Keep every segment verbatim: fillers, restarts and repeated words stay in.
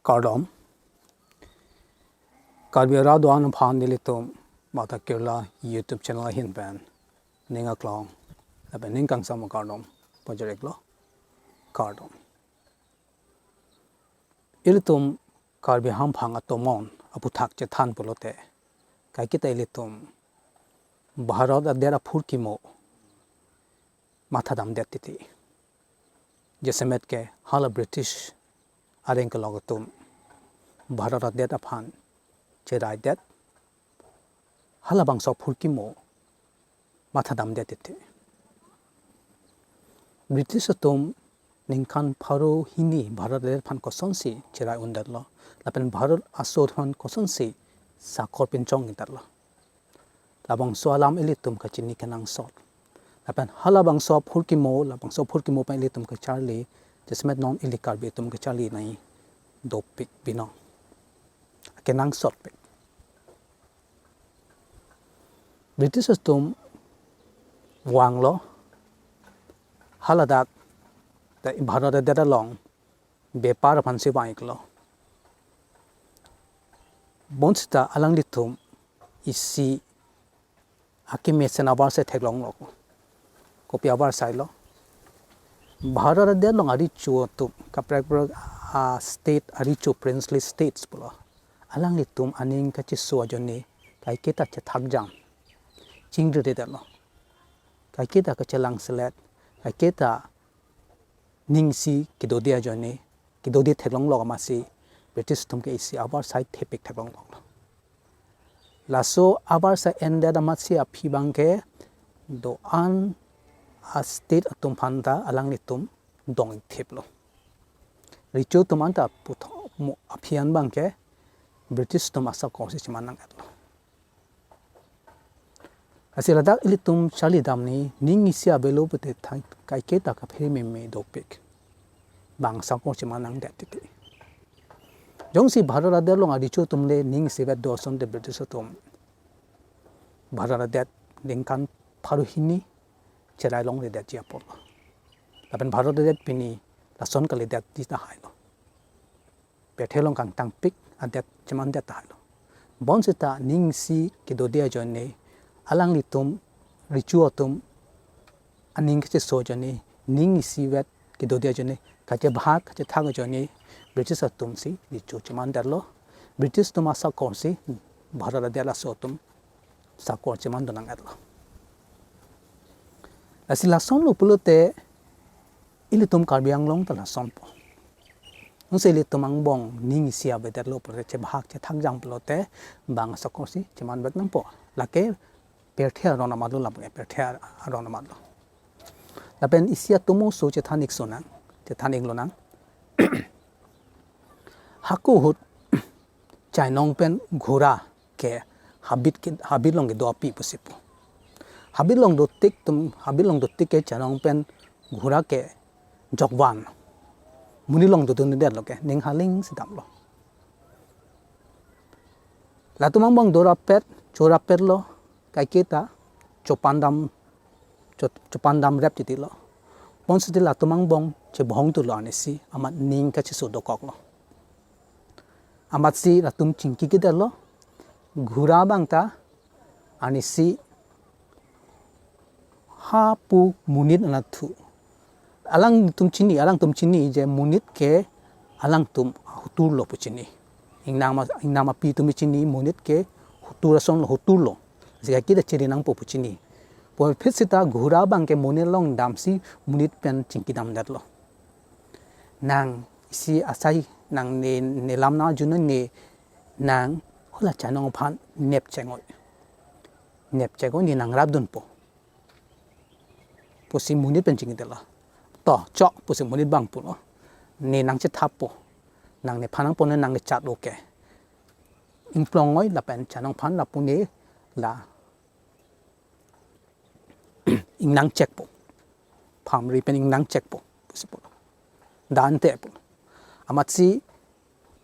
Kardom. Karbi arat do-an aphan nelitum Mata Kerala YouTube channel ahin pen ning aklong lapen ning kangsam akardom pajir-iklo. Kardom. Ilitum Karbi hamphang atomon aphuthak chethan pulote, kaiketa ilitum Bharat adet aphurkimo mathadamdet titi. Jasemet ke hala British areng kelok atum Bharat adet aphan cheraidet, halabangso aphurkimo mathadamdet titi. British atum ningkan pharo hini Bharat adet aphan kosonsi cherai undetlo, lapen Bharat aso aphan kosonsi sakor pinchong-ikdetlo, labangso alam ilitum kachini kenangsot. Lapen halabangso aphurkimo, labangso aphurkimo pen ilitum kacharli, jasemet non ili Karbi atum kacharli nangji dopik binong, kenangsotpik. British atum vanglo, haladak ta Bharat adet along bepar aphansi vang-iklo. Bonsita alanglitum isi akemesen avarsai theklonglo. Kopi avarsai lo? Bharat adet along arecho atum, kaprek kaprek a-state arecho, princely states pulo, alanglitum aning kacheso ajoine kaiketa chethakjam chingriredetlo. Kaiketa kachelangselet, kaiketa ning isi kedode ajoine, kedode theklonglo amatsi British atum ke isi avarsai thepik theklonglo. Laso avarsai endet amatsi aphi abangke do-an a-state atum aphanta alanglitum dong-ikthiplo. Recho atum anta puthot mo aphi an abangke British atum asakor si cheman nang-etlo. Lasi ladak ilitum charlidamji, ning isi avelo pute thang kaiketa kaphere meme dopik. Bang sakor cheman nangdet titi. Jongsi Bharat adet along arecho atum le ning isivet do asonte British atum Bharat adet ningkan pharo hini cherai longledetji apotlo. Lapen Bharat adet pini lason kaledetji tahailo. Pirthe along kangtangpik adet chemandet tahailo. Bonsita ning isi kedode ajoine, alanglitum recho atum aning kacheso ajoine, ning isivet kedode ajoine, kachebhak kachethak ajoine, British atumsi recho chemandetlo. British atum asakor si Bharat adet laso atum sakor chemandon nang-etlo. Lasi lasonlo pulote ilitum Karbi Anglong ta lasonpo. Ansi ilitum angbong ning isi avedetlo pulote, chebhak chethakjam pulote bang sakor si chemanvek nangpo. Lake pirthe aron amatlo, lake pirthe aron amatlo. Lapen isi atomo so chethan-ik sonang, chethan-ik lonang. Hako ahut chainong pen ghura ke habit ke, habit along kedo api pusi pu. Habit along dotik atum, habit along dotik ke chainong pen ghura ke jokvan. Monit along dodundetlo ke, ning halingsi damlo. Latum angbong dorapet, chorapetlo, kaiketa chopandam, cho-, chopandamrep titilo. Bonsita latum angbong chebhong thulo, anisi amat ning kacheso dokoklo. Amatsi latum chingki kedetlo, ghura abangta anisi hapu monit anatthu. Alangtum chini, alangtum chini je monit ke alangtum ahuturlo pu chini. Ingnam a-, ingnam api atum chini monit ke hutur asonlo, huturlo. Jika kita chiri nangpo pu chini. Puvoiphit sita ghura abangke monit along damsi monit pen chingkidamdetlo. Nang isi asai nang ne, ne lam nang arjunang ne, nang hala chainong aphan nepcheng-oi. Nepcheng-oi, ne nang rapdunpo pusi monit pen chingkidetlo. To, chok pusi monit abang pulo. Ne nang chethappo. Nang nephan nangpo, ne nang kechat-o ke. Ingplong-oi lapen chainong aphan lapu ne la ingnang chekpo. Phamri pen ingnang chekpo pusi pulo. Dante pulo. Amatsi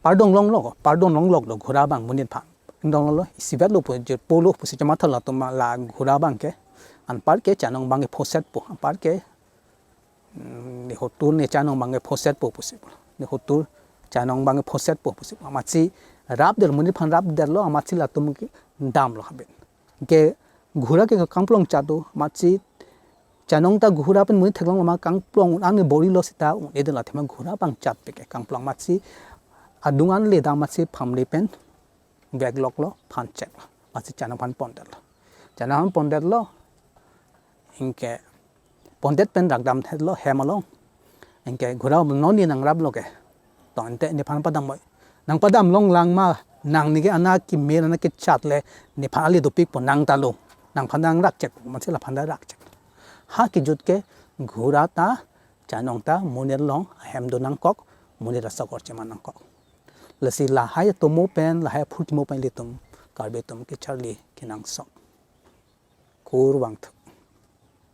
pardon longlo, pardon longloklo ghura abang monit aphan. Ingdong longlo, isivetlo pu je pulo pusi chemathalo atum la ghura abangke. Anparke chainong abangke phosetpo. Anparke, mm, ne hutur ne chainong abangke phosetpo pusi pulo. Ne hutur Chanong abang phosetpo pusi amatsi rapdetlo, monit aphan rapdetlo, amatsi latum ke damlo haben. Ke ghura ke kangplong chat do, amatsi Chanong ta ghura pen monit theklong lama kangplong un-an ke borilo seta un-edetlo, athema ghura abang chatpik ke kangplong, amatsi adung an le dam, amatsi phamri pen vekloklo, phan cheklo, amatsi Chanong aphan pondetlo. Chanong aphan pondetlo, anke pondet pen rakdamdetlo hem along. Anke ghura non ne nangraplo ke. To ante nephan padam moi. Nangpadam longlang ma, nang neke anak keme, anak kechat le nephan ale dopikpo, nang ta lo. Nangphan nangrak chek, amatsi laphan ta rak chek. Ha kejut ke ghura ta, Chanong ta monit along ahem do nangkok, monit asokor cheman nangkok. Lasi lahai atomo pen, lahai aphurkimo pen ilitum Karbi atum kecharli kenangsot. Kurvangthu.